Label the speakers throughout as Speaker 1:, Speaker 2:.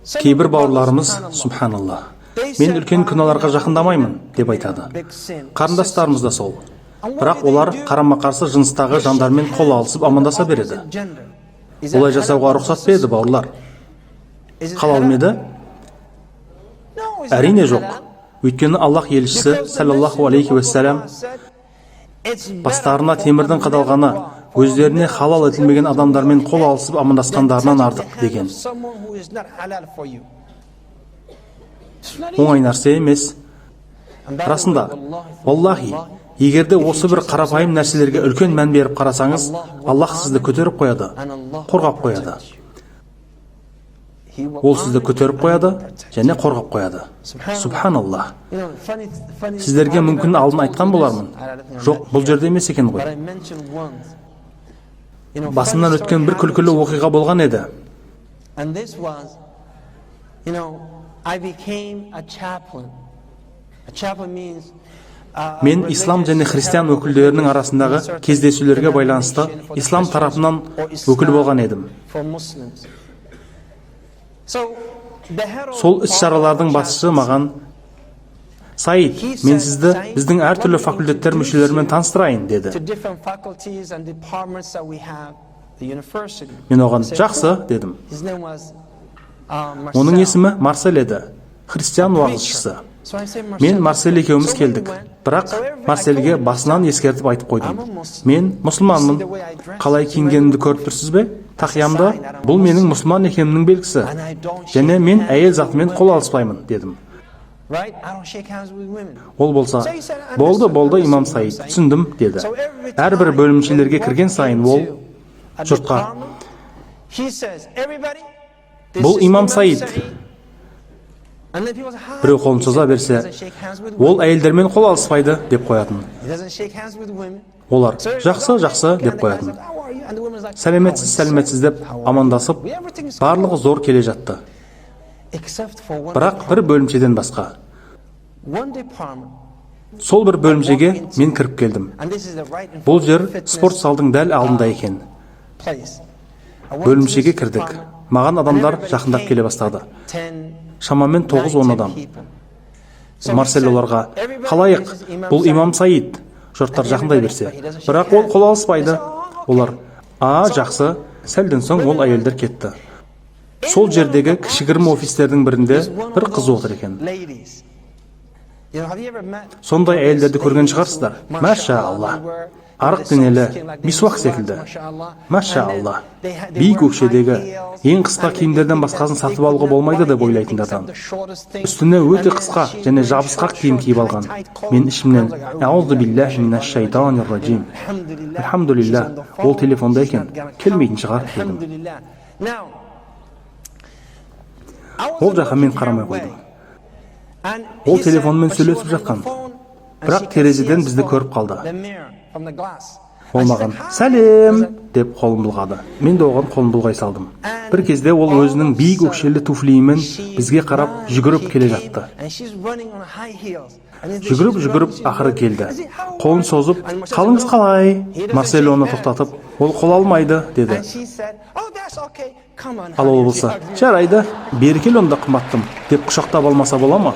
Speaker 1: Кейбір бауырларымыз, субханалла, мен үлкен күнәларға жақындамаймын деп айтады. Қарындастарымыз да сол. Бірақ олар қарама-қарсы жыныстағы жандармен қол алысып амандаса береді. Олай жасауға рұқсат па еді, бауырлар? Халал ма еді? Әрине жоқ. Өйткені Аллах елшісі саллаллаху алейхи уассалам бастарына темірдің қадалғаны өздеріне халал етілмеген адамдармен қол алысып амандасқандарынан артық деген. Оңай нәрсе емес. Расында, валлахи, егерде осы бір қарапайым нәрселерге үлкен мән беріп қарасаңыз, Аллах сізді көтеріп қояды, қорғап қояды. Ол сізді көтеріп қояды және қорғап қояды. Субханаллах. Сіздерге мүмкін алдын айтқан болармын. Жоқ, бұл жерде емес екен ғой. Басымнан өткен бір күлкілі оқиға болған еді. Мен ислам және христиан өкілдерінің арасындағы кездесулерге байланысты ислам тарапынан өкіл болған едім. Сол іс-шаралардың басшысы маған: «Саид, мен сізді біздің әртүрлі факультеттер мүшелерімен таныстырайын», деді. Мен оған: «Жақсы», дедім. Оның есімі Марсель еді, христиан уағызшысы. Мен Марсель екеуміз келдік. Бірақ Марсельге басынан ескертіп айтып қойдым: «Мен мұсылманмын. Қалай киінгенімді көріп тұрсыз бе? Тақиямды, бұл менің мұсылман екенімнің белгісі. Және мен әйел затымен қол алыспаймын», дедім. Ол болса: «Болды, болды, имам Саид, түсіндім», деді. Әрбір бөлімшелерге кірген сайын ол жұртқа: «Бұл имам Саид». Біреу қолын соза берсе, «Ол әйелдермен қол алыспайды», деп қоятын. Олар: «Жақсы, жақсы», деп қоятын. Сәлеметсіз, сәлеметсіз деп амандасып, барлығы зор келе жатты. Бірақ бір бөлімшеден басқа. Сол бір бөлімшеге мен кіріп келдім. Бұл жер спорт залдың дәл алдында екен. Бөлімшеге кірдік. Маған адамдар жақындап келе бастады. Шамамен 9-10 адам. Марсель оларға: «Халайық, бұл имам Саид». Жұрттар жақындай берсе: «Бірақ ол қол алыспайды». Олар: «А, жақсы». Сәлден соң ол әйелдер кетті. Сол жердегі кішігірім офистердің бірінде бір қыз отыр екен. Сондай әйелдерді көрген шығарсыздар. Маша Алла. Арық денелі, мисуақ секілді. Маша Алла. Биік өкшедегі ең қысқа киімдерден басқасын сатып алуға болмайды деп ойлайтындардан. Үстіне өте қысқа және жабысқақ киім киіп алған. Мен ішімнен: «Аузу биллахи минаш шайтанир ражим. Альхамдулилля, ол телефонда екен, келмейтін шығар», дедім. Ол жаққа мен қарамай қойдым. Ол телефонмен сөйлесіп жатқан. Бірақ терезеден бізді көріп қалды. Ол маған: «Сәлем», деп қолын бұлғады. Мен де оған қолын бұлғай салдым. Бір кезде ол өзінің биік өкшелі туфлиімен бізге қарап жүгіріп келе жатты. Жүгіріп-жүгіріп ақыры келді. Қолын созып: «Қалыңыз қалай?» Марсель оны тоқтатып: «Ол қол алмайды», деді. Ал ол болса: «Жарайды, бері кел онда, қымбаттым», деп құшақтап алмаса бола ма?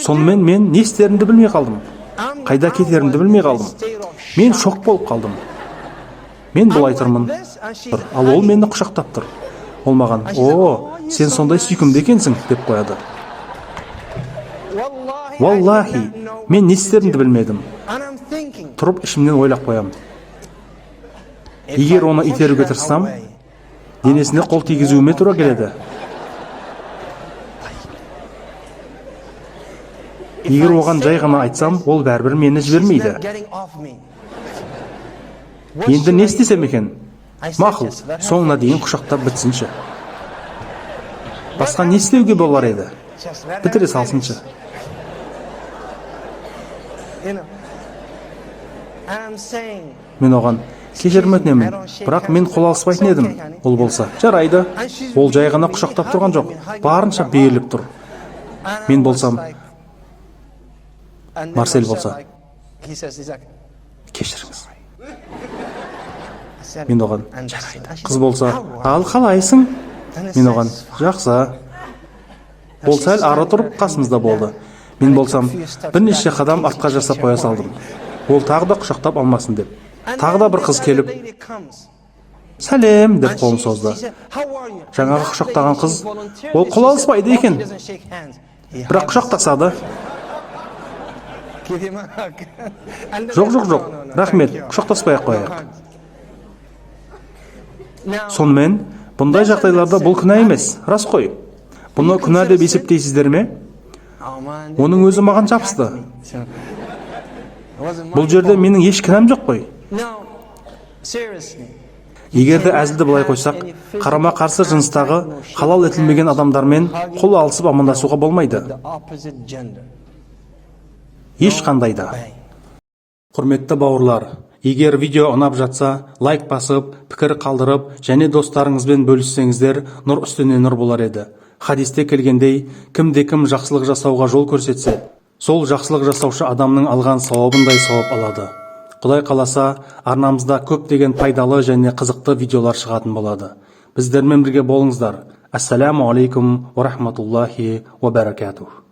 Speaker 1: Сонымен мен не істерімді білмей қалдым. Қайда кетерімді білмей қалдым. Мен шок болып қалдым. Мен былай тұрмын, ал ол мені құшақтап тұр. Ол маған: «О, сен сондай сүйкімді екенсің», деп қояды. Валлахи, мен не істерімді білмедім. Тұрып ішімнен ойлап қоямын: егер оны итеруге тырыссам, денесіне қол тигізуіме тура келеді. Егер оған жай ғана айтсам, ол бәрібір мені жібермейді. Енді не істесем екен? Мақұл, соңына дейін құшақтап бітсінші. Басқа не істеуге болар еді? Бітіре салсыншы. Мен оған: «Кешірім өтінемін, бірақ мен қол алыспайтын едім». Ол болса: «Жарайды». Ол жай ғана құшақтап тұрған жоқ, барынша беріліп тұр. Мен болсам, Марсель болса, кешіріңіз. Мен оған: жарайды. Қыз болса: ал қалайсың? Мен оған: жақсы. Ол сәл ары тұрып, қасымызда болды. Мен болсам, бірнеше қадам артқа жасап қоя салдым, ол тағы да құшақтап алмасын деп. Тағы да бір қыз келіп, сәлем деп қолын созды. Жаңағы құшақтаған қыз, ол қол алыспайды екен, бірақ құшақтасады. Жоқ, жоқ, жоқ, рахмет, құшақтаспай ақ қояйық. Сонымен, бұндай жағдайларда бұл күнә емес, рас қой? Бұны күнә деп есептейсіздер ме? Оның өзі маған жабысты. Бұл жерде менің еш кінәм жоқ қой. Егер де әзілді былай қойсақ, қарама қарсы жыныстағы халал етілмеген адамдармен қол алысып амандасуға болмайды ешқандай да. Құрметті бауырлар, егер видео ұнап жатса, лайк басып, пікір қалдырып және достарыңызбен бөліссеңіздер, нұр үстіне нұр болар еді. Хадисте келгендей, кімде кім жақсылық жасауға жол көрсетсе, сол жақсылық жасаушы адамның алған сауабындай сауап алады. Құдай қаласа, арнамызда көптеген пайдалы және қызықты видеолар шығатын болады. Біздермен бірге болыңыздар. Ассаляму алейкум уа рахматуллахи уа баракатух.